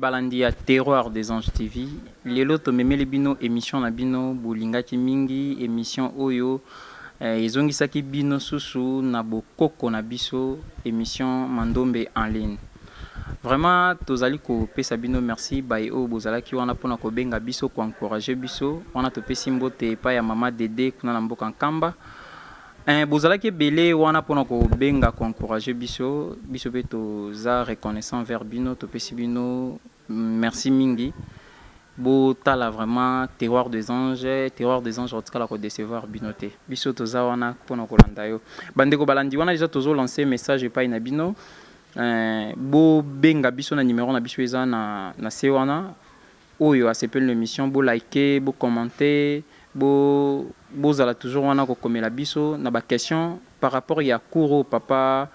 Balandi ya Terroir des Anges TV, lelo tomemeli bino emission na bino bolingaki mingi, emission oyo ezongisaki bino susu na bokoko na biso, emission Mandombe en ligne. Vraiment tozali kopesa bino merci baye oyo bozalaki wana pona kobenga biso, ko encourager biso, wana topesi mbote epai ya mama Dede kuna na mboka Nkamba. Eh bozalaki ebele wana pona ko benga ko encourager biso, biso pe toza reconnaissant vers bino, topesi bino merci mingi. Botala vraiment Terroir des Anges, Terroir des Anges akotikala ko decevoir bino te. Biso toza wana pona kolanda yo. Ba ndeko balandi wana dejà tozo lancer message epayi na bino, eh bobenga biso na numero na biso eza na na se wana. Oyo asepeli na emission bo liker, bo commenter, bo bozala toujours wana ko komela biso na ba questions par rapport ya cours oyo papa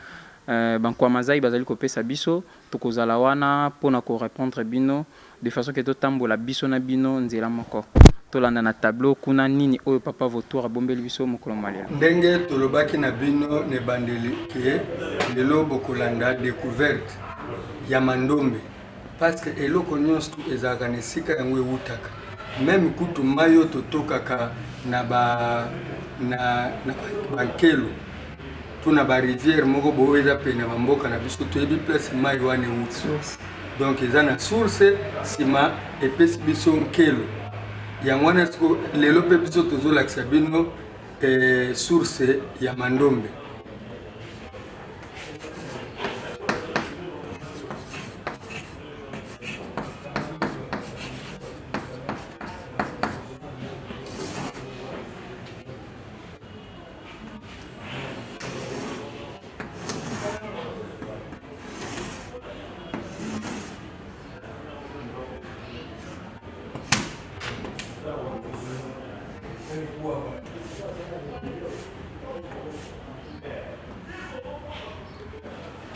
ba Nkwamazai bazali kopesa biso, tokozala wana pona ko repondre bino de façon que totambola biso na bino nzela moko. Tolanda na tableau kuna nini oyo papa Vautour abombeli biso mokolo mwa lelo. Ndenge tolobaki na bino na ebandeli que lelo bokolanda decouverte ya Mandombe. Parce que eloko nionso tout ezalaka na esika yango ewutaka. Meme kutu mayi oyo totokaka na ba na na ba nkelo to na ba rivière moko boye oyo eza pene ya ba mboka na biso toyebi place mayi wana ewuti. Donc eza na source sima epesi biso nkelo. Yango wana siko lelo pe biso tozolakisa bino eh, source ya Mandombe.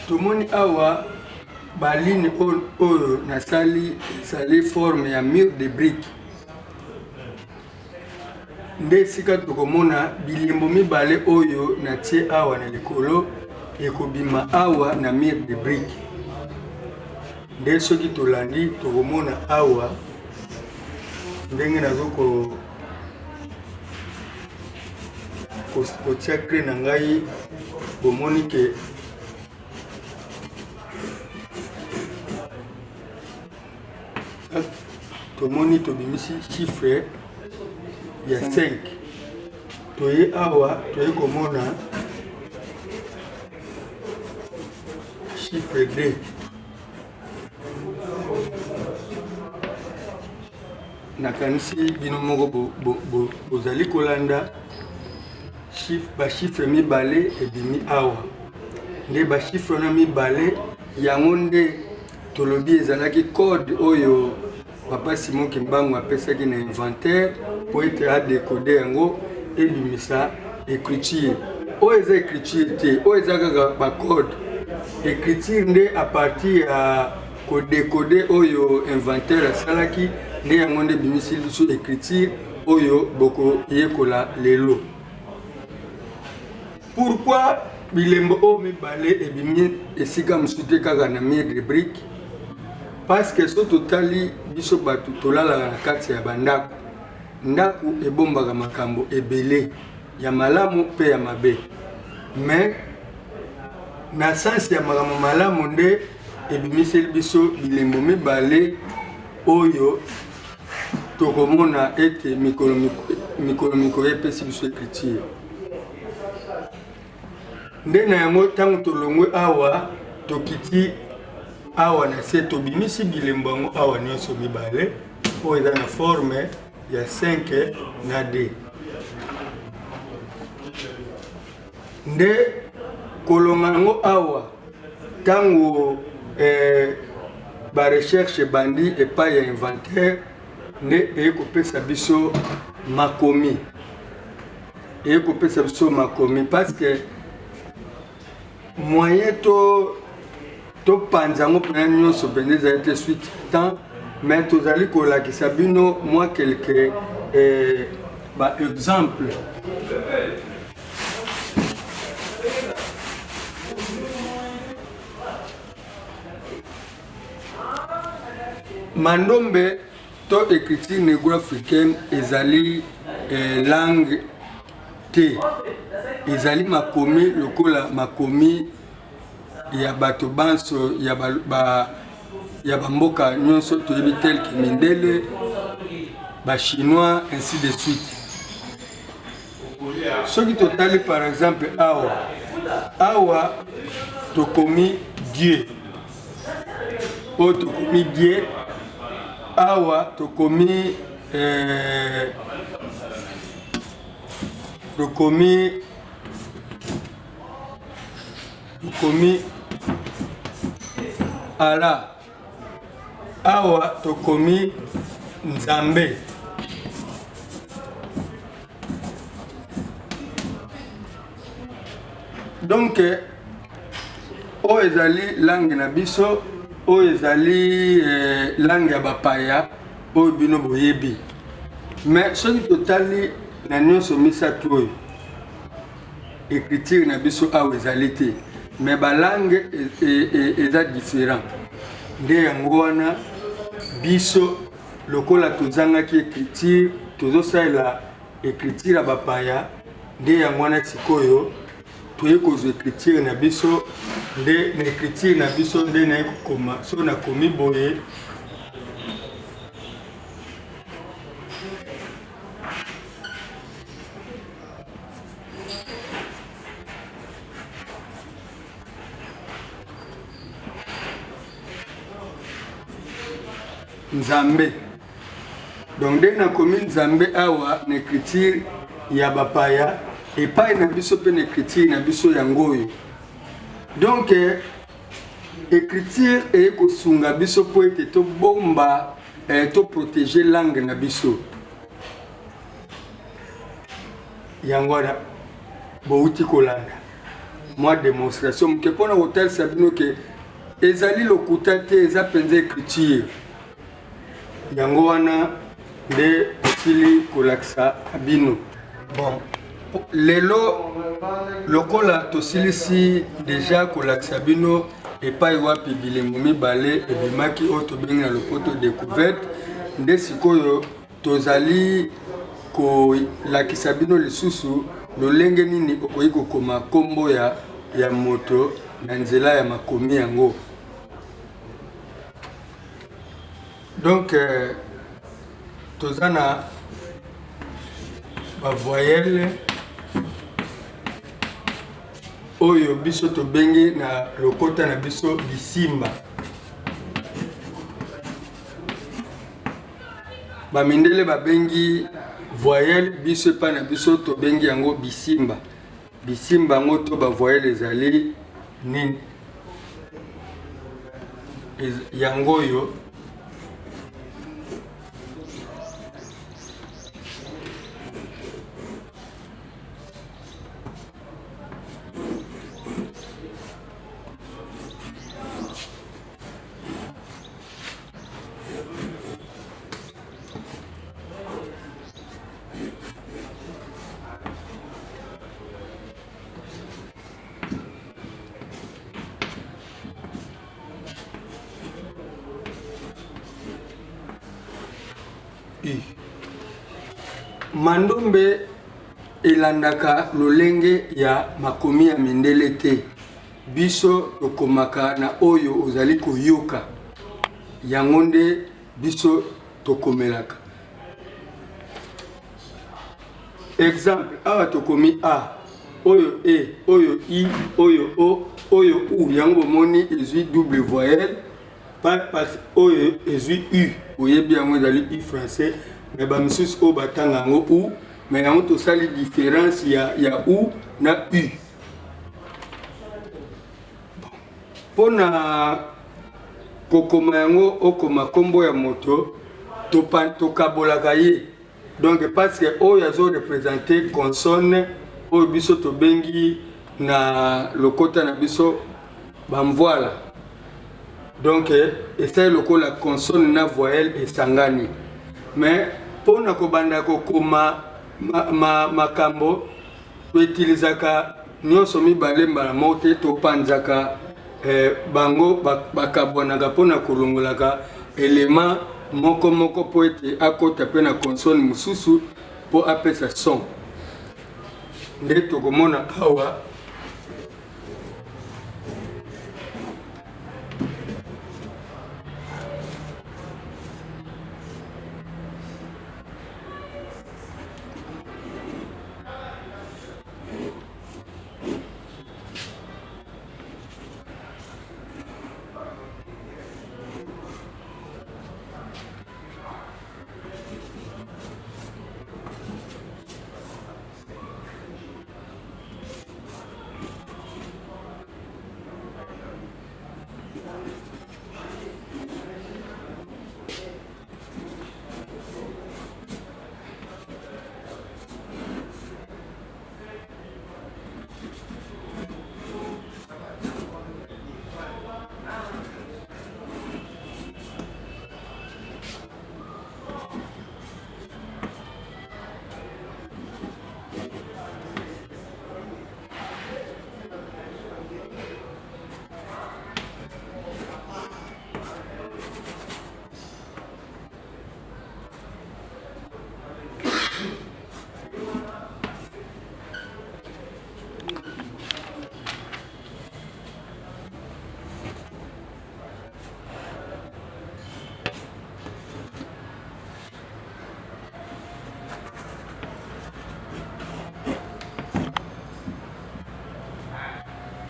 Tomoni awa ba ligne oyo nasali ezali forme ya mur de brique nde esika tokomona bilembo mibale oyo natie awa na likolo ekobima awa na mur de brique nde soki tolandi tokomona awa ndenge nazo ko kotia cre na ngai bomoni ke tomoni tobimisi chiffre ya 5 toye awa toye komona chiffre 2 Nakanisi bino moko bozali kolanda bachiffre mibale ebimi awa nde bachiffre wana mibale yango nde tolobi ezalaki code oyo papa Simon Kimbangu apesaki na inventaire mpo ete adekode yango ebimisa écriture oyo eza écriture te oyo eza kaka bacode écriture nde à partir ya Ko decoder oyo inventeur asalaki nde yango nde ebimisi biso ecriture oyo bokoyekola lelo. Pourquoi bilembo oyo mibale ebimi esika mosusu te kaka na mur de brique? Parce que so totali biso bato tolalaka na kati ya bandako, ndako ebombaka makambo ebele ya malamu mpe ya mabe, mais na sens ya makambo malamu nde ebimiseli biso bilembo mibale oyo tokomona ete mikolo mikolo mikoya epesi biso ecriture nde na yango ntango tolongwe awa tokiti awa na se tobimisi bilembo yango awa nyonso mibale oyo eza na forme ya 5 na 2 Nde kolonga yango awa ntango eh, ba recherche ebandi epai ya inventaire nde eye kopesa biso makomi eye kopesa biso makomi parce que moyen to topanza yango mpena nyonso mpenza ezali te suite temps mais tozali kolakisa bino mwa quelque eh, ba exemple Mandombe to écriture négro-africaine ezali eh, langue te, ezali makomi lokola makomi ya bato banso ya ba, ba, ya bamboka nyonso toyebi tel que mindele, ba chinois ainsi de suite. Soki totali par exemple awa awa tokomi Dieu, oyo tokomi Dieu awa tokomi eh, tokomi tokomi Allah, awa tokomi Nzambe. Donc oyo ezali langue na biso, oyo ezali eh, langue ya bapaya oyo bino boyebi. Mais soki totali na nyonso misato oyo, écriture na biso awa ezali te, mais balangue eza différent. Nde yango wana biso lokola tozangaki écriture, tozosalela écriture ya bapaya. Nde yango wana sikoyo toye kozwa écriture na biso. Nde na écriture na biso nde naye kokoma. So nakomi boye, Nzambe. Donc nde nakomi Nzambe awa na écriture ya bapaya, epai na biso mpe na écriture na biso yango oyo. Donc écriture eye kosunga biso mpo ete tobomba, eh, toprotege langue na biso. Yango wana bouti kolanda mwa démonstration moke mpona kotalisa bino ke ezali lokuta te, eza mpenza écriture. Yango wana nde tosili kolakisa bino. Bon, lelo lokola tosilisi deja kolakisa bino epai wapi bilembo mibale ebimaki oyo tobengi na lopoto découverte, nde sikoyo tozali kolakisa bino lisusu lolenge nini okoki kokoma nkombo ya, ya moto na nzela ya makomi yango. Donc euh, toza na bavoyele oyo biso tobengi na lokota na biso bisimba. Bamindele babengi voyelle, biso epai na biso tobengi yango bisimba. Bisimba yango to bavoyelle ezali nini? Yango oyo Mandombe elandaka lolenge ya makomi ya mindele te. Biso tokomaka na oyo ozali koyoka, yango nde biso tokomelaka. Exemple, awa tokomi A, oyo E, oyo I, oyo O, oyo U. Yango bomoni ezwi double voyelle, oyo ezwi U, oyebi yango ezali U français, mais ba misusu oyo batanga yango U, mais yango tosali différence ya, ya U na U. Mpo na kokoma yango, okoma nkombo ya moto, tokabolaka ye. Donc parce que oyo azo représenter consonne oyo biso tobengi na lokota na biso bamvwala. Donc esali lokola consonne na voyelle esangani. Mais mpo na kobanda kokoma makambo, toutilisaka nyonso mibale mbala moko te, topanzaka eh, bango bakabwanaka mpo na kolongolaka element moko moko mpo ete akota mpe na consonne mosusu mpo apesa son. Nde tokomona awa.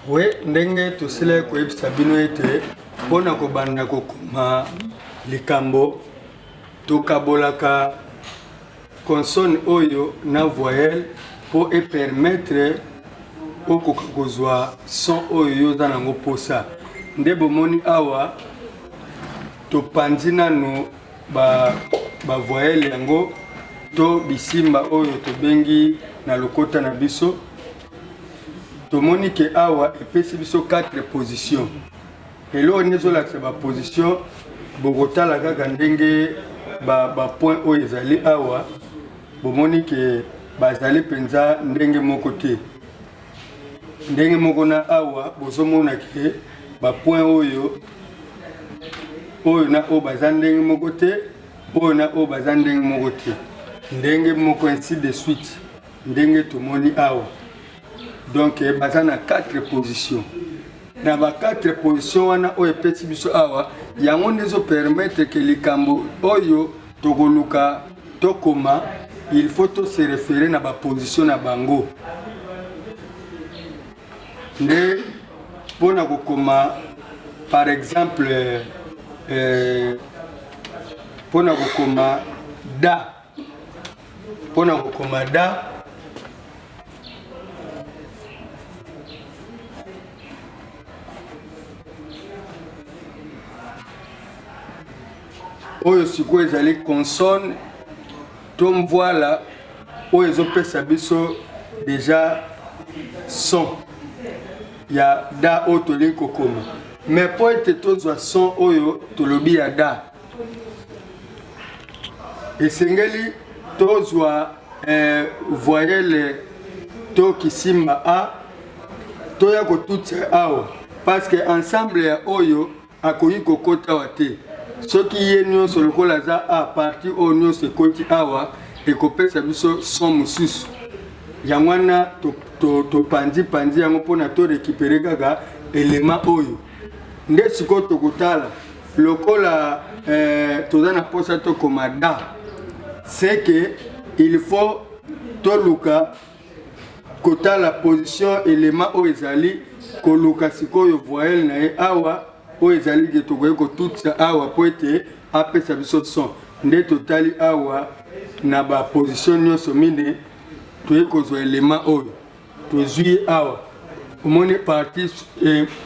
We ndenge tosilaki koyebisa bino ete mpo na kobanda kokoma likambo tokabolaka consonne oyo na voyelle mpo epermettre okoka kozwa son oyo yo oza nango mposa. Nde bomoni awa topanzi nanu ba ba voyelle yango to bisimba oyo tobengi na lokota na biso. Tomoni ke awa epesi biso 4 positions. Eloko nini ezolakisa ba position? Bokotala kaka ndenge ba, ba point oyo ezali awa, bomoni ke bazali mpenza ndenge moko te. Ndenge moko na awa bozomona ke ba point oyo oyo na oyo baza ndenge moko te, oyo na oyo baza ndenge moko te, ndenge moko ainsi de suite, ndenge tomoni awa. Donc baza na 4 positions. Na ba 4 positions wana oyo epesi biso awa, yango nde ezo permettre ke likambo oyo tokoluka tokoma, il faut to se référer na ba position na bango. Nde mpona kokoma par exemple mpona kokoma da, mpona kokoma da oyo sikoyo ezali consonne to mvwala oyo ezopesa biso deja son ya da oyo tolingi kokoma. Mais mpo ete tozwa son oyo tolobi ya da, esengeli tozwa voyelle to kisimba a toya kotutisa awa, parce que ensemble ya oyo akoki kokota awa te. Soki ye nyonso lokola aza a partie oyo nyonso ekoti awa, ekopesa biso son mosusu. Yango wana topanzi panzi yango mpona to récupérer kaka elema oyo. Nde sikoyo tokotala lokola toza na posa tokoma da, c'est que il faut toluka kotala position elema oyo ezali koluka sikoyo voyelle na ye awa oyo ezali ke tokoki kotutisa awa mpo ete apesa biso son. Nde totali awa na ba position nyonso mine, toyei kozwa elema oyo tozwi awa. Omoni partie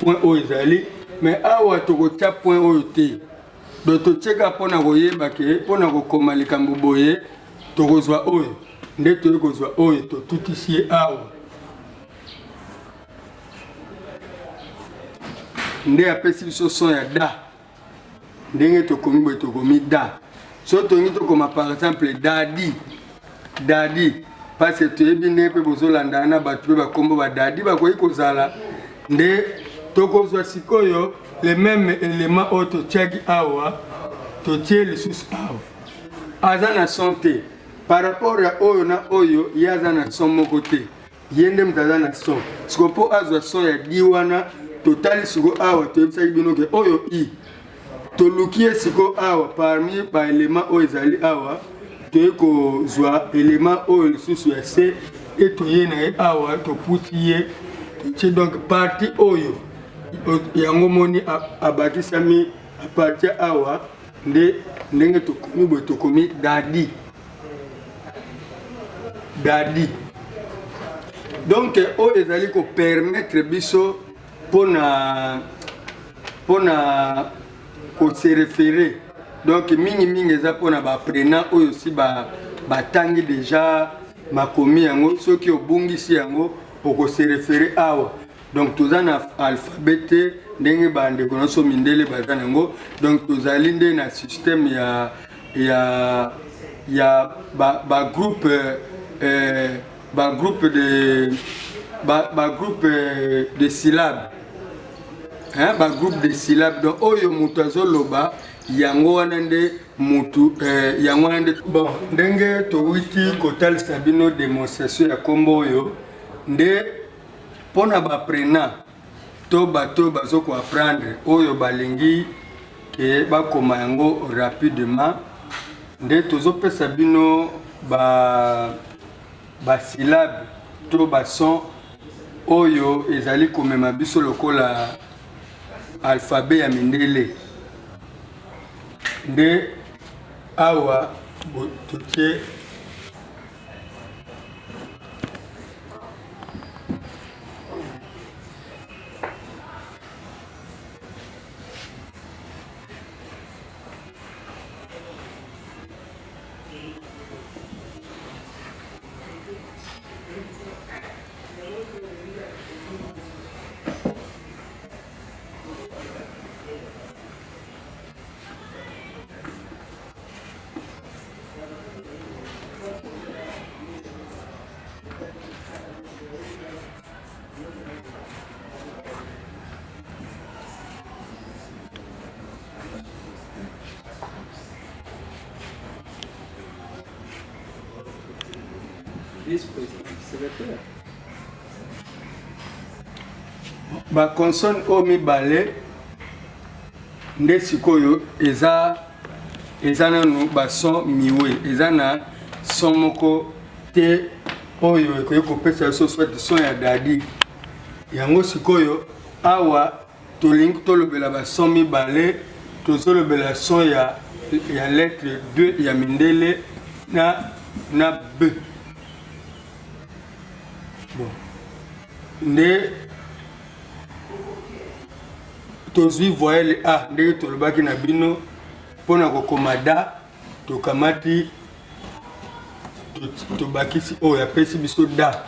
point oyo ezali, mais awa tokotia point oyo te. Donc totieka mpona koyeba ke mpona kokoma likambo boye tokozwa oyo. Nde toyei kozwa oyo totutisi ye awa, nde apesi biso son ya da. Ndenge tokomi boye, tokomi da. So tolingi tokoma par exemple dadi, dadi, parce que toyebi ndenge mpe bozolandana na bato mpe bakombo ba dadi bakoki kozala. Nde tokozwa sikoyo le même élément oyo totiaki awa. Totie lisusu awa, aza na son te par rapport ya oyo na oyo, ye aza na son moko te, ye nde moto aza na son. Siko mpo azwa son ya di wana, totali siko awa, toyebisaki bino ke oyo i toluki ye siko awa parmi baelema oyo ezali awa, toye kozwa elema oyo lisusu ya se e toye na ye awa, topusi ye, totie. Donc parti oyo yango moni abakisami apartir awa, nde ndenge tokomi boye, tokomi dadi, dadi. Donc oyo ezali kopermettre biso mpona kose référer. Donc mingimingi eza mpona baapprenant oyo si batangi déjà makomi yango. Soki obungisi yango, okose référer awa. Donc toza na alphabet te ndenge bandeko nyonso mindele baza nango. Donc tozali nde na système ya bagroupe ba bagroupe de syllabes, hein, bagroupe de syllabes. Donc oyo moto azoloba yango wana nde mutu yango wana nde. Bon, ndenge towiti kotalisa bino démonstration ya nkombo oyo, nde mpona baapprenant to bato oyo bazo koapprendre, oyo balingi ke bakoma yango rapidement, nde tozopesa bino basyllabe to bason oyo ezali komema biso lokola alphabet ya mindele. Nde awa totie. Vice-président, secrétaire. Baconsonne oyo mibale nde sikoyo eza nanu bason miwe, eza na son moko te oyo ekoki kopesa biso soit son ya dadi. Yango sikoyo awa tolingi tolobela bason mibale. Tozolobela son ya lettre 2 ya mindele na b. Bon, nde tozwi voyelle a ndenge tolobaki na bino mpona kokoma da. Tokamati, tobakisi oyo, apesi biso da.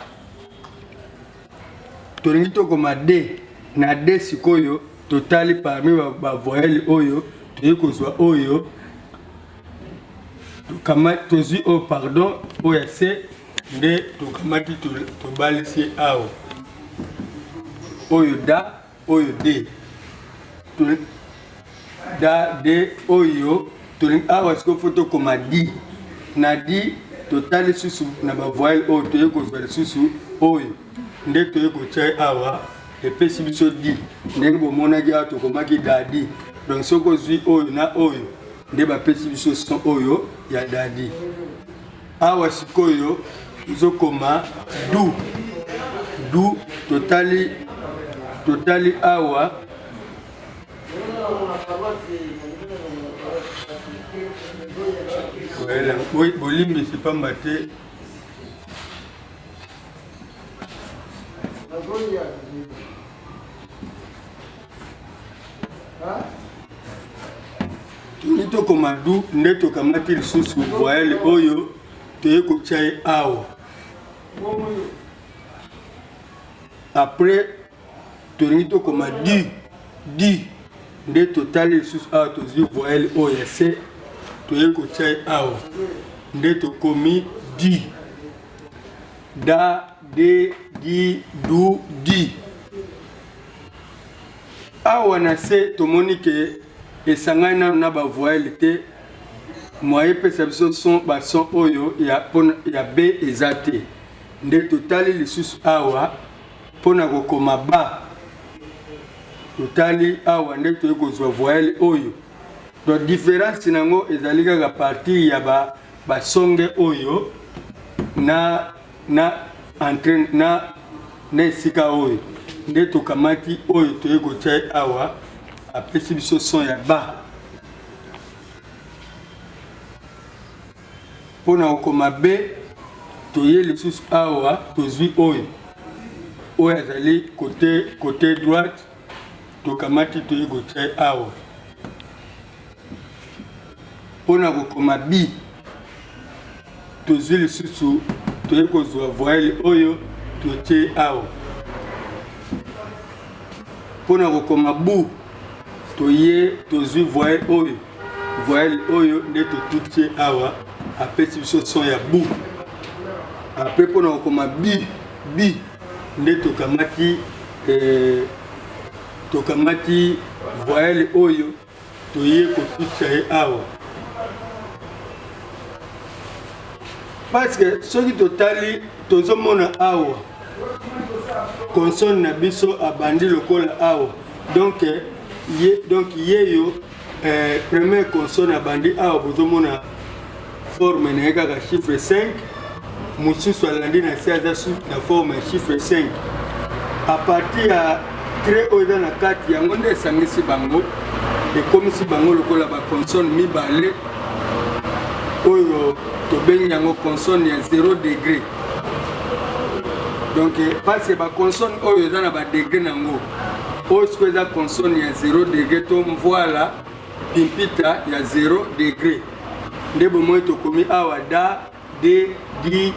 Tolingi tokoma d na d. Sikoyo totali parmi bavoyelle oyo, toyei kozwa oyo, tozwi oyo, pardon, oyo ya c, nde tokamati, tobalisi awa, oyo da, oyo d, da, d. Oyo tolingi awa sikoyo, fo tokoma di na di. Totali lisusu na bavoyelle oyo, toyei kozwa lisusu oyo, nde toyei kotia awa, epesi biso di. Ndenge bomonaki awa, tokomaki dadi. Donc soki ozwi oyo na oyo, nde bapesi biso son oyo ya dadi. Awa sikoyo tozokoma du, du. Totali awa. Bolimbisi, pamba te tolingi tokoma du, nde tokamati lisusu voyelle oyo, toye kotia ye awa. Après tolingi tokoma di, di, nde totali lisusu awa, tozwi voyelle oyo ya c, toye kotia ye awa, nde tokomi di. Da, de, di, du, di. Awa na se tomoni ke esangani nano na bavoyelle te. Moyen epesa biso son ba son oyo ya pona ya B eza te. Nde totali lisusu awa pona kokoma ba. Totali awa nde toye kozwa voyelle oyo. Donc difference nango ezali kaka partir ya ba basonge oyo na na entre na na esika oyo nde tokamati oyo toye kotia awa apesi biso son ya ba. Mpo na kokoma B, toye lisusu awa tozwi oyo oyo azali kote kote droite, tokamati toye kotia awa. Mpo na kokoma B, tozwi lisusu toye kozwa voyelle oyo totie awa. Mpo na kokoma bu, toye tozwi voyelle oyo voyelle oyo nde totutie awa apesi biso son ya bu. Apres mpo na kokoma bi bi nde tokamati eh, tokamati voyelle oyo toye kotutisa ye awa parce que soki totali tozomona awa consonne na biso abandi lokola awa donc ye donc yeyo eh, première consonne abandi awa bozomona forme na ye kaka chiffre 5 mosusu alandi na se aza na forme ya chiffre 5 a partir ya trait oyo eza na kati yango nde esangisi bango ekomisi bango lokola baconsonne mibale oyo tobengi yango consonne ya 0 degré donc parce que baconsonne oyo eza na badegre na yango oyo sikoyo eza consonne ya 0 degré to mvoila pimpita ya 0 degré nde bomoi tokomi awa da de di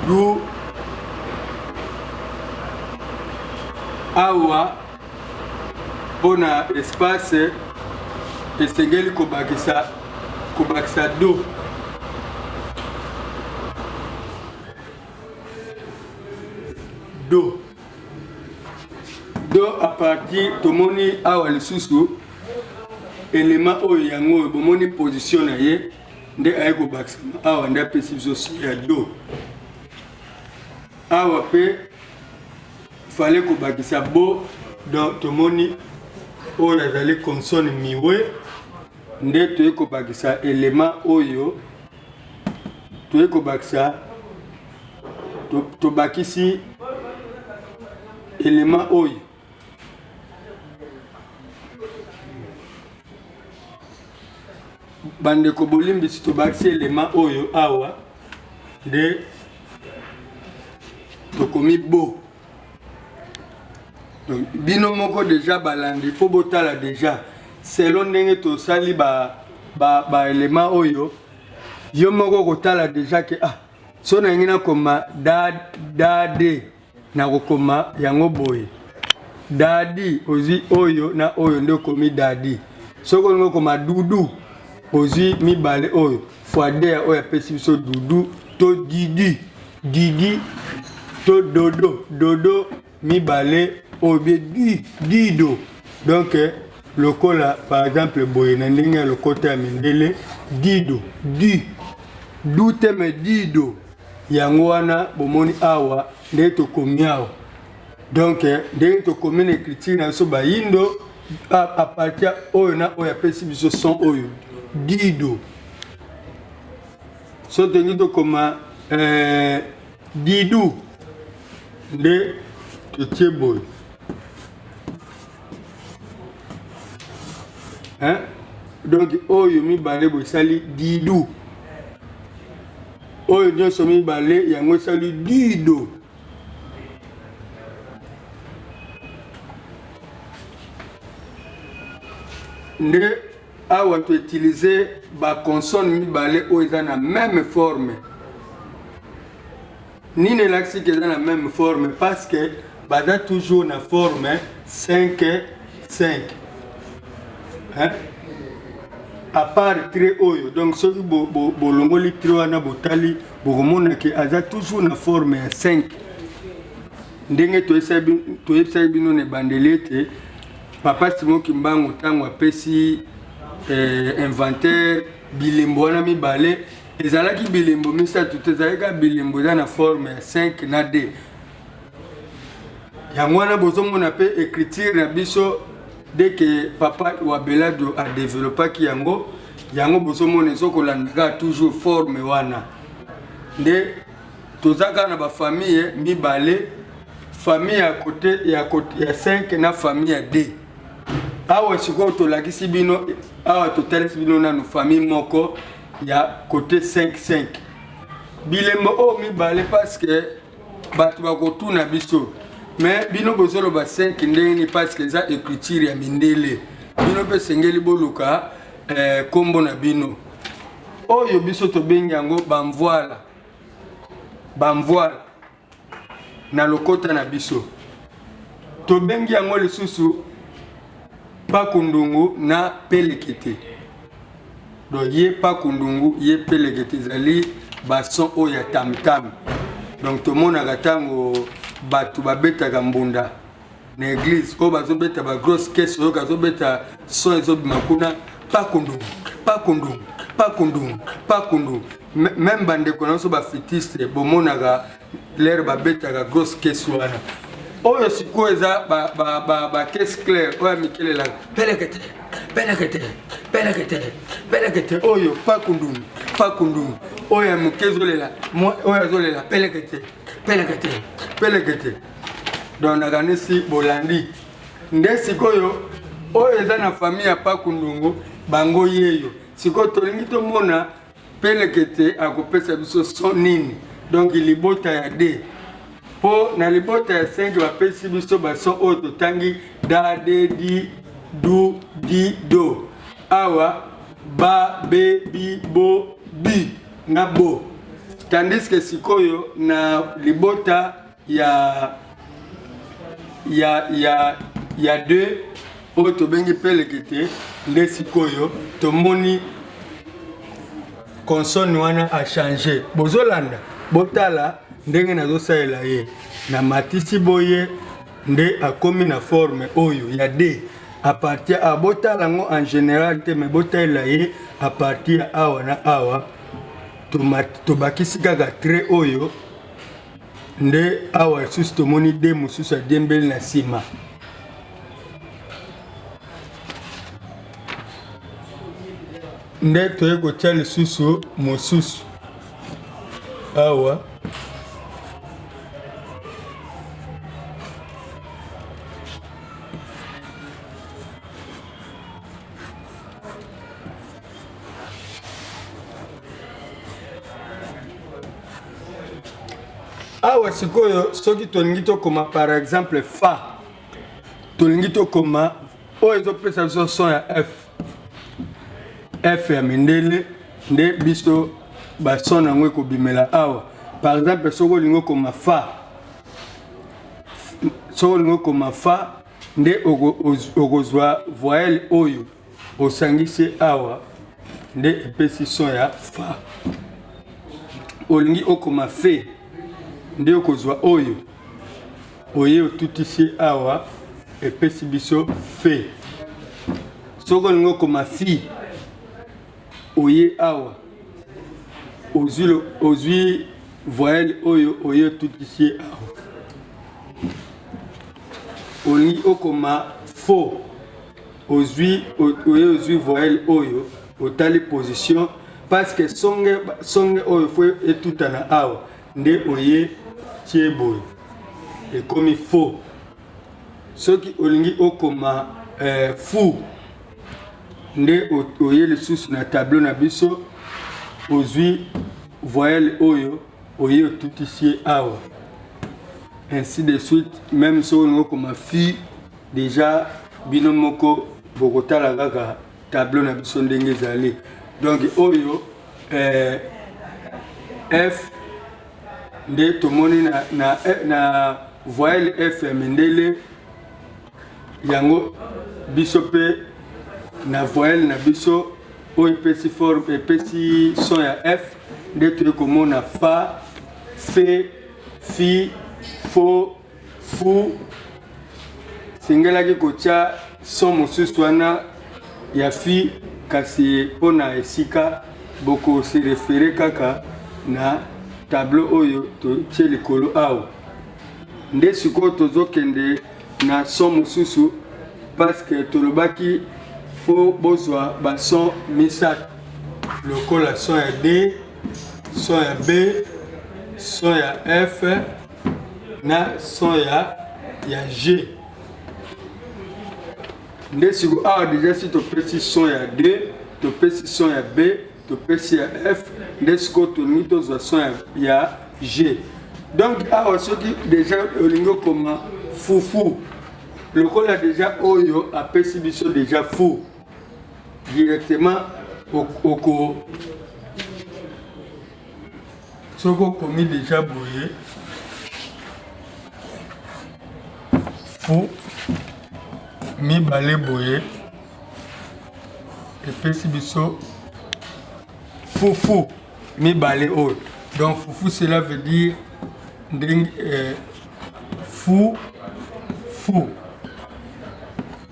du awa mpo na espace esengeli kobakisa kobakisa do do do a partir tomoni awa lisusu elema oyo yango oyo bomoni position na ye nde aye kobakisama awa nde apesi biso son ya do awa mpe fale kobakisa bo donc tomoni oyo azali consonne miwe nde toye kobakisa elema oyo toye kobakisa tobakisi elema oyo bandeko bolimbisi tobakisi elema oyo awa nde tokomi bo donc bino moko deja balandi fo botala deja selon ndenge tosali ba, ba, ba elema oyo yo moko okotala deja ke ah so nalingi nakoma da da de Nakokoma yango boye dadi ozwi oyo na oyo nde okomi dadi soki olingi okoma dudu ozwi mibale oyo fois de ya oyo apesi biso dudu to didi didi to dodo dodo mibale oyo bie di dido donc lokola par exemple boye na ndenge ya lokota ya mindele dido di du te me dido Yango wana bomoni awa ndenge tokomi awa donc ndenge tokomi na écriture na biso bayindo a partir oyo na oyo apesi biso son oyo dido so tolingi tokoma eh, didu nde totie boye hein? Donc oyo mibale boye esali didu, oyo nyonso mibale yango esali dido. Nde awa to utiliser ba consonne mibale oyo eza na meme forme. Nini elakisi ke eza na meme forme? Parce que baza toujours na forme 5 5 hein? À part trait oyo, donc soki bolongoli bo, bo trait wana botali bokomona ke aza toujours na forme ya 5 ndenge toyebisaki bino na ebandeli ete papa Simon Kimbangu ntango apesi eh, inventaire. Bilembo wana mibale ezalaki bilembo misato te, ezalaki kaka bilembo eza na forme ya 5 na 2. Yango wana bozomona mpe écriture na biso dès que papa wa Beladio adevelopaki yango, yango bozomona ezokolanda kaka toujours forme wana. Nde toza kaka na bafamille mibale, famille ya kote ya, kote, ya 5 na famille ya 2. Awa sikoyo tolakisi bino, awa totalisi bino nanu famille moko ya kote 5 5. Bilembo oyo mibale parce que bato bakotuna biso, mais bino bozoloba 5 ndenge nini? Parce que eza écriture ya mindele. Bino mpe esengeli boluka kombo na bino. Oyo biso tobengi yango bamvoila, bamvoila na lokota na biso tobengi yango lisusu pakundungu na pelekete. Donc ye pakundungu ye pelekete ezali bason oyo ya tamtam. Donc tomonaka ntango bato babetaka mbunda na église oyo bazobeta ba grosse caisse, oyoka azobeta son ezobima kuna pakundungu pakundungu pakundungu pakundungu. Même bandeko na biso bafitiste bomonaka lere babetaka grosse caisse wana. Oyo sikoyo eza ba caisse claire oyo ya mikelelaka pelekete pelekete pelekete pelekete, oyo pakundungu pakundungu. Oyo ya moke ezolela, oyo azolela pelekete pelekete pelekete. Donc nakanisi bolandi nde sikoyo oyo eza na famille ya pakundungu bango yeyo. Sikoyo tolingi tomona pelekete akopesa biso son nini. Donc libota ya D, mpo na libota ya 5 bapesi biso bason oyo totangi da de di du di do. Awa ba be bi bo bi na bo, tandis que sikoyo na libota ya ya ya ya 2 oyo tobengi pelekete, nde sikoyo tomoni consonne wana a change. Bozolanda, botala ndenge nazosalela ye na matisi boye, nde akomi na forme oyo ya D à partir a botala yango en général te, mais botalela ye à partir ya awa na awa. Tobakisi kaka trait oyo, nde awa lisusu tomoni D mosusu adiembeli na nsima. Nde toye kotia lisusu mosusu awa. Awa sikoyo soki tolingi tokoma par exemple fa, tolingi tokoma oyo ezopesa biso son ya F, F ya mindele, nde biso bason yango ekobimela awa. Par exemple soki olingi okoma fa, soki olingi okoma fa, nde okozwa voyelle oyo osangisi awa, nde epesi son ya fa. Olingi okoma fe, nde okozwa oyo oye otutisi awa, epesi biso fe. Soki olingi okoma fi, oye awa ozwi voyelle oyo oye otutisi ye awa. Olingi okoma fo, ozwi oye ozwi voyelle oyo, otali position parce que songe songe oyo fo etutana awa, nde oye tie boye, ekomi faux. Soki olingi okoma fou, nde oye lisusu na tableau na biso, ozwi voyelle oyo oye otutisi ye awa, ainsi de suite. Même soki olingi okoma fi, déjà bino moko bokotala kaka tableau na biso ndenge ezali. Donc oyo F nde tomoni na voyelle F ya mindele, yango biso mpe na voyelle na biso oyo epesi forme, epesi son ya F, nde toye komona fa, fe, fi, fo, fu. Sengelaki kotia son mosusu wana ya fi. Kasi mpo na esika boko se referer kaka na tableau oyo totie likolo awa. Nde sikoyo tozokende na son mosusu parce que tolobaki fo bozwa ba son misato lokola son ya D, son ya B, son ya F na son ya, ya G. Nde siko awa deja si topesi son ya D, topesi son ya B, topesi ya F, nde sikoyo tolingi tozwa son ya, ya G. Donc awa soki deja olingi okoma fufu, lokola deja oyo apesi biso deja fu directement oko soki okomi deja boye fu mibale boye epesi biso fufu mibale oyo. Donc fufu cela veut dire ndenge eh, fu fu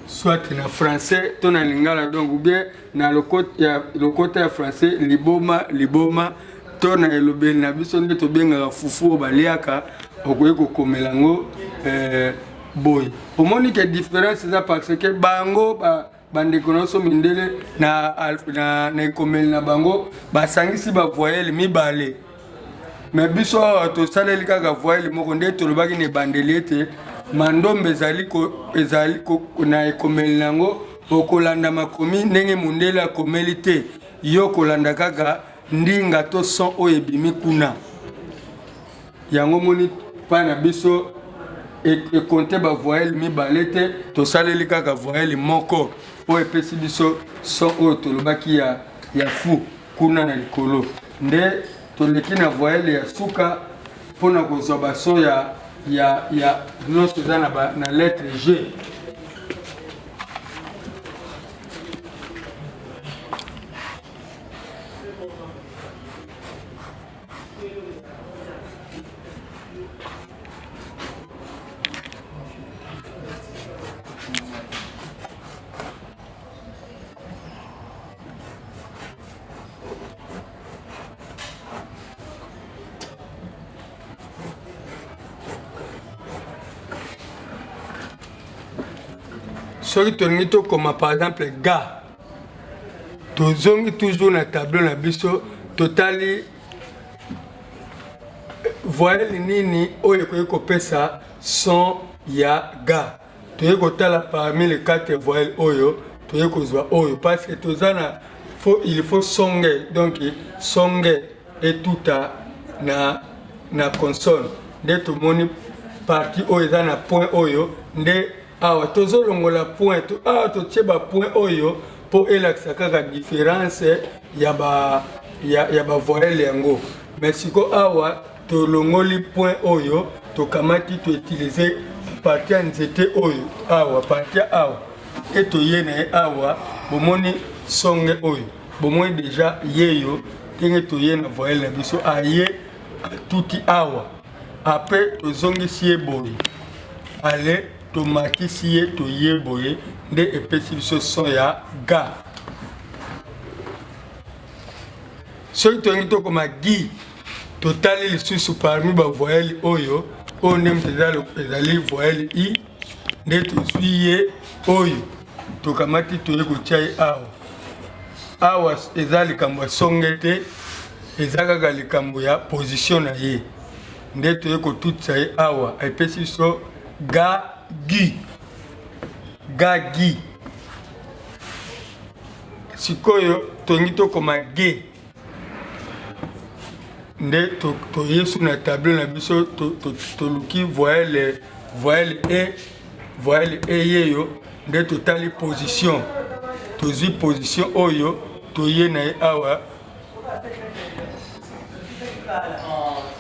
soit na français to na lingala, donc ou bien na lokota ya français liboma liboma, to na elobeli na biso nde tobengaka fufu oyo baliaka, okoki kokomela yango eh, boye. Omoni ke différence eza parce que bango ba, bandeko na biso mindele na, na, na ekomeli na bango basangisi bavoyele mibale, me biso awa tosaleli kaka voyele moko. Nde tolobaki na ebandeli ete mandombe ezali, ko, ezali ko, na ekomeli na yango okolanda makomi ndenge mondele akomeli te, yo kolanda kaka ndinga to son oyo ebimi kuna. Yango moni pa na biso ekonte ba voyelle mibale te, tosaleli kaka voyelle moko oyo epesi biso son oyo tolobaki ya, ya fu kuna na likolo. Nde toleki na voyelle ya suka mpona kozwa bason ya, ya, ya nyonso eza na, ba, na lettre G. Soki tolingi tokoma par exemple ga, tozongi toujours na tableau na biso, totali voyelle nini oyo ekoki kopesa son ya ga. Toye kotala parmi les quatre voyelles oyo, toye kozwa oyo parce que toza na faut, il faut songe, donc songe etuta na, na consonne. Nde tomoni partie oyo eza na point oyo, nde awa tozolongola point to, awa totie ba point oyo mpo elakisa kaka différence ya ba, ya, ya ba voyelle yango. Mais siko awa tolongoli point oyo, tokamati toutilize partie ya nzete oyo awa, partie awa e toye na ye awa. Bomoni songe oyo, bomoni deja yeyo ndenge toye na voyelle na biso, aye atuti awa, apres tozongisi ye boye, ale tomatisi ye toye boye, nde epesi biso son ya ga. Soki tolingi tokoma gi, totali lisusu parmi ba voyelle oyo, oyo nde moto ezali voyelle i, nde tozwi ye oyo tokamati toye kotia ye awa. Awa eza likambo ya songe te, eza kaka likambo ya position na ye, nde toye kotutisa ye awa, epesi biso ga gi, ga gi. Sikoyo tolingi tokoma ge, nde toyesu na tableau na biso, toluki voyelle, voyelle e, voyelle e yeyo, nde totali position, tozwi position oyo toye na ye awa.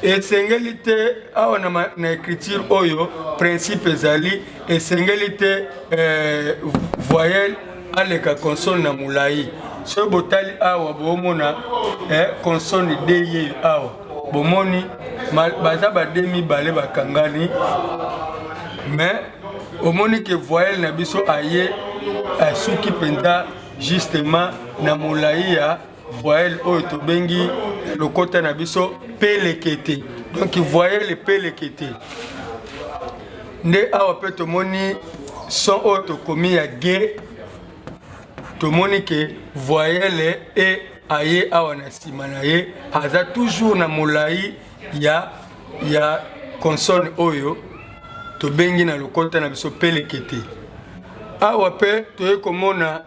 Esengeli te awa na, na écriture oyo principe ezali esengeli te eh, voyelle aleka consonne na molai. Soki botali awa bomona eh, consonne d ye awa, bomoni baza ba de mibale bakangani, mais omoni ke voyelle na biso aye asuki mpenza. justement na molai ya voyelle oyo tobengi na lokota na biso pelekete. Donc voyelle pelekete nde awa mpe tomoni son oyo tokomi ya g, tomoni ke voyelle e aye awa na nsima na ye aza toujours na molai ya consonne oyo tobengi na lokota na biso pelekete. Awa mpe toye komona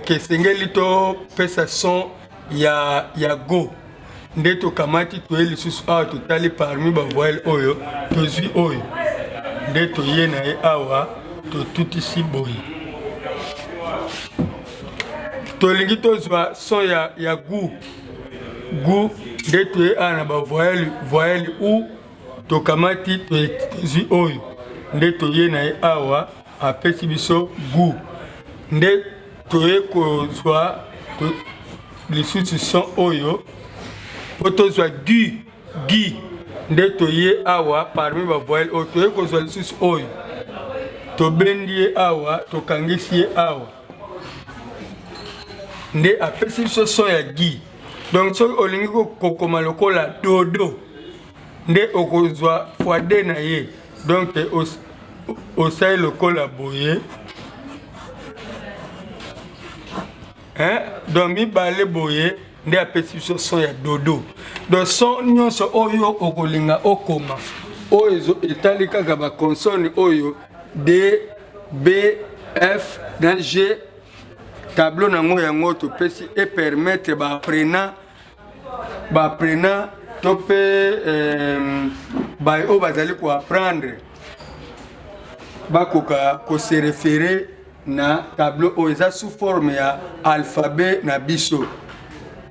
ke esengeli topesa son ya go, nde tokamati toye lisusu awa, totali parmi bavoyelle oyo, tozwi oyo nde toye na ye awa, totutisi boye. Tolingi tozwa son ya gu gu, nde toye awa na bavoyelle, voyelle u, tokamati, tozwi oyo nde toye na ye awa, apesi biso gu. Nde toye kozwa lisusu son oyo mpo tozwa gu gi, nde toye awa parmi bavoyelle oyo, toye kozwa lisusu oyo, tobendi ye awa, tokangisi ye awa, nde apesi biso son ya gi. Donc soki olingi kokoma lokola dodo, nde okozwa fois 2 na ye. Donc osali lokola boye, hein? Donc mibale boye nde apesi biso son ya dodo. Donc son nyonso oyo okolinga okoma, oyo etali kaka baconsonne oyo D, B, F na G, tableau nango yango topesi epermettre baapprenant to mpe baye oyo bazali koapprendre bakoka kose référer na tableau oyo eza sous forme ya alphabet na biso.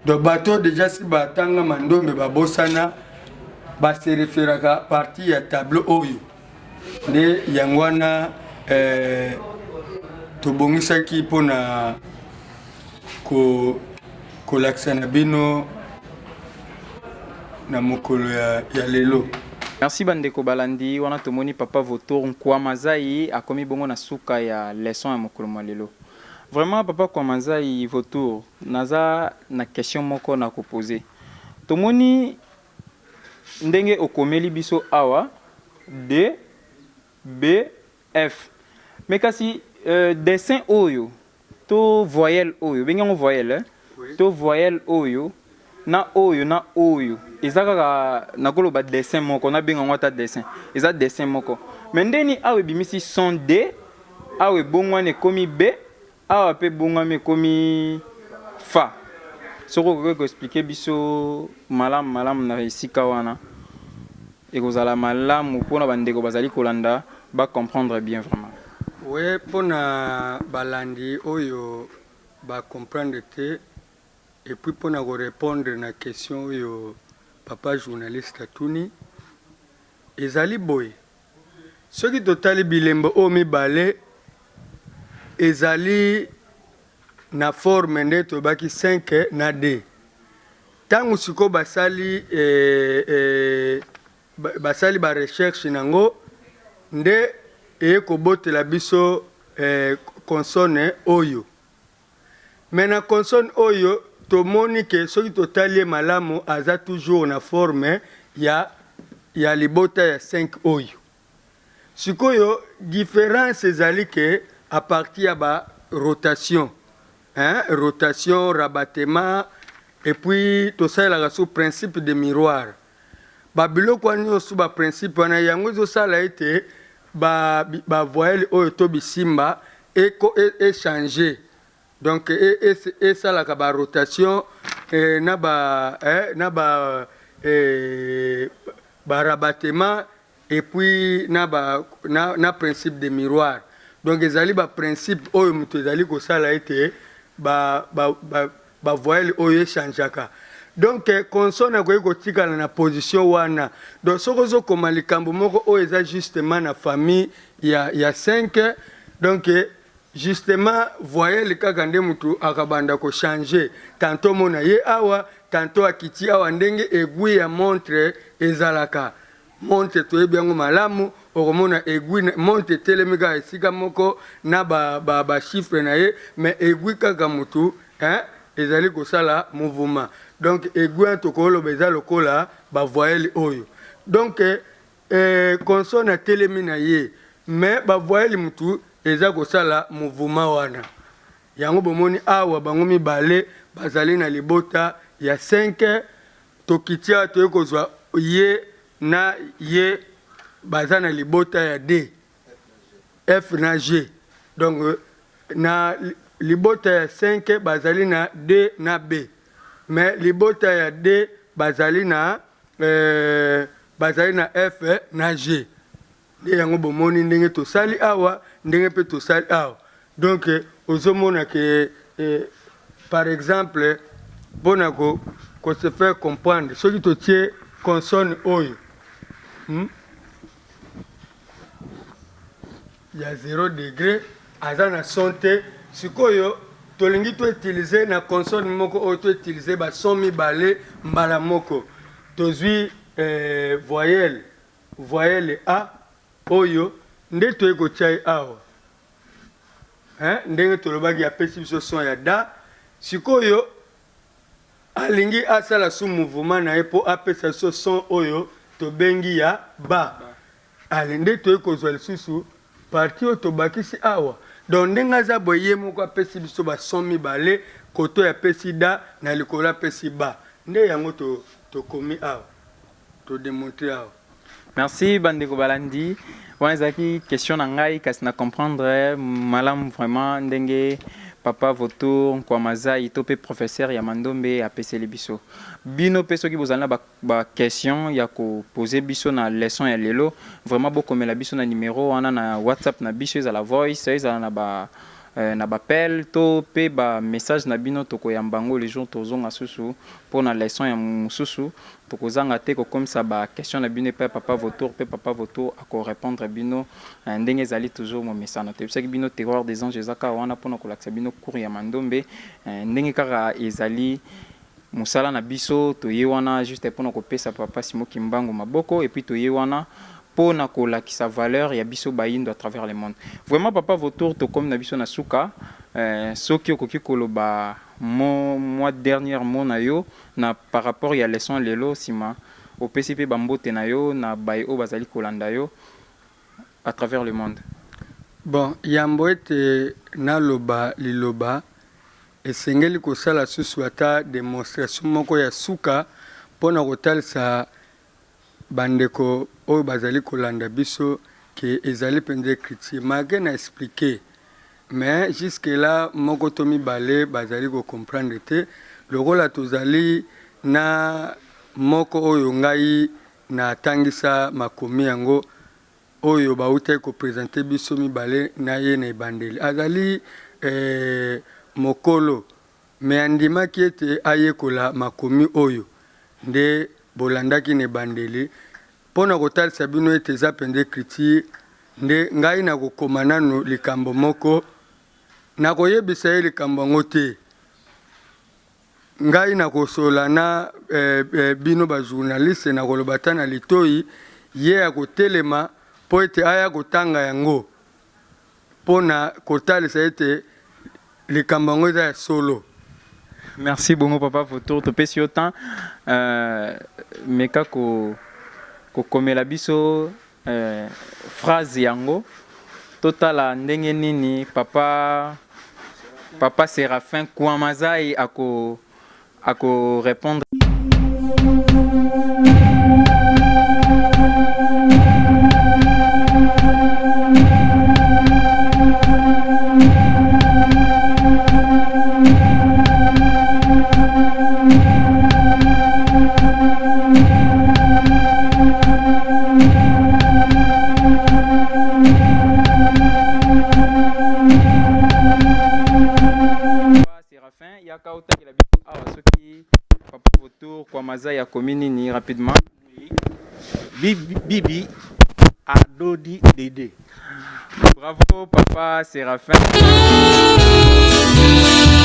Donc bato déjà si batanga mandombe babosana, base référaka partie ya tableau oyo. Nde yango wana tobongisaki mpona kolakisa na bino na mokolo ya lelo. Merci bandeko balandi. Wana tomoni papa Vautour Nkwamazai akomi bongo na suka ya leçon ya mokolo mwa lelo. Vraiment, papa Nkwamazai Vautour, naza na question moko na kopose. Tomoni ndenge okomeli biso awa D, B, F, mais kasi dessin oyo to voyelle oyo bengi yango voyelle, eh? Oui. To voyelle oyo na oyo na oyo eza kaka, nakoloba, dessin moko, nabenga yango ata dessin, eza dessin moko. Mais ndeni awa ebimisi son D, awa ebongwani ekomi B, awa mpe ebongwami ekomi fa. Soki okoki koexpliquer biso malamu malamu na esika wana, ekozala malamu mpona bandeko bazali kolanda bacomprendre bien vraiment. We, mpona balandi oyo bacomprendre te, et puis mpona korépondre na question oyo papa journaliste atuni, ezali boye: soki totali bilembo oyo mibale, ezali na forme nde toyebaki 5 na d. Ntango sikoyo basali barecherche nango, nde eye kobotela biso consonne oyo. Mais na consonne oyo, tomoni ke soki totali ye malamu, aza toujours na forme ya libota ya 5 oyo. Sikoyo différence ezali ke à partir ya barotation, hein, rotation, rabattement, et puis tosalelaka so principe de miroir. Babiloko wana nyonso, baprincipe wana, yango ezosala ete bavoyelle oyo to bisimba échange. Donc esalaka barotation na barabattement et puis na principe de miroir. Donc ezali baprincipe oyo moto ezali kosala ete bavoyelle oyo echangeaka. Donc consonne akoki kotikala na position wana. Donc soki ozokoma likambo moko oyo eza justement na famille ya 5, donc justement voyelle kaka nde motu akabanda kochange, tantôt mona ye awa, tantôt akiti awa, ndenge aiguille ya montre ezalaka. Montre toyebi yango malamu. Okomona aiguille, montre etelemi kaka esika moko na ba, ba, ba chiffre na ye, mais aiguille kaka mutu, hein, ezali kosala mouvement. Donc aiguille wana tokoloba eza lokola ba voyelle oyo. Donc eh, consonne atelemi na ye, mais ba voyelle mutu eza kosala mouvement wana. Yango bomoni awa bango mibale bazali na libota ya 5. Tokiti awa toye kozwa ye na ye baza na libota ya D, F na G. Donc na libota ya 5 bazali na D na B, mais libota ya D bazali na euh, bazali na F na G. Nde yango bomoni ndenge tosali awa, ndenge mpe tosali awa. Donc ozomona ke eh, par exemple mpona ko, ko se faire comprendre, soki totie consonne oyo Ya 0 degre aza na son te. Sikoyo tolingi to utiliser na consonne moko oyo to utiliser ba son mibale mbala moko. Tozwi eh, voyelle voyelle a oyo nde toye kotia ye awa, hein, ndenge tolobaki apesi biso son ya da. Sikoyo alingi asala su mouvement na ye mpo apesa biso son oyo tobengi ya ba. Ale nde toye kozwa lisusu partie oyo tobakisi awa. Donc ndenge aza boye ye moko apesi biso ba son mibale, kote oyo apesi da, na likolo apesi ba. Nde yango tokomi awa, to demontrer awa. Merci bandeko balandi. Wana ezalaki question na ngai kasi na comprendre malamu vraiment ndenge papa Vautour Nkwamazai to pe professeur ya Mandombe apeseli biso. Bino pe soki bozali na ba ba question ya ko poser biso na leçon ya lelo vraiment bokomela biso na numero wana na WhatsApp na biso, ezala voice, ezala na ba na ba appel to pe ba message na bino, tokoyamba yango le jour tozonga susu po na leçon ya mususu. Tokozanga te kokomisa ba question na bino epai ya papa Vautour pe papa Vautour ako repondre bino ndenge ezali toujours momesano. Toyebisaki bino Terroir des Anges eza kaka wana pona kolakisa bino cours ya Mandombe ndenge kaka ezali Musala na biso toye wana juste pona kopesa papa Simon Kimbangu maboko et puis toye wana pona kolakisa valeur ya biso bayindo à travers le monde. Vraiment papa Vautour tokomi na biso na suka soki okoki koloba mot mua dernière mot na yo na par rapport ya leçon lelo sima opesi pe ba mbote na yo na baye oyo bazali kolanda yo à travers le monde. Bon yambo ete naloba liloba Esengeli kosala susu ata demonstration moko ya suka mpo na kotalisa bandeko oyo bazali kolanda biso que ezali mpenza ecriture. Malgre na expliquer, mais jusque là moko to mibale bazali ko comprendre te. Lokola tozali na moko oyo ngai natangisa makomi yango, oyo bawutaki ko presenter biso mibale na ye na ebandeli. Azali eh, mokolo, mais andimaki ete ayekola makomi oyo nde bolandaki na ebandeli. Mpo na kotalisa bino ete eza mpenza ecriture, nde ngai nakokoma nanu likambo moko. Nakoyebisa ye likambo yango te. Ngai nakosolola na bino ba journaliste, nakoloba ata na litoyi, ye akotelema mpo ete aya kotanga yango mpo na kotalisa ete likambo yango eza ya solo. Merci bongo papa Vautour, topesi yo temps meka ko kokomela biso phrase yango totala ndenge nini papa papa Seraphin Kuamazai ako ako repondre. Séraphin yaka otangela biso awa soki papa Vautour Kwamaza ya komi nini rapidement. Bibi, bibi adodi dede. Bravo papa Séraphin.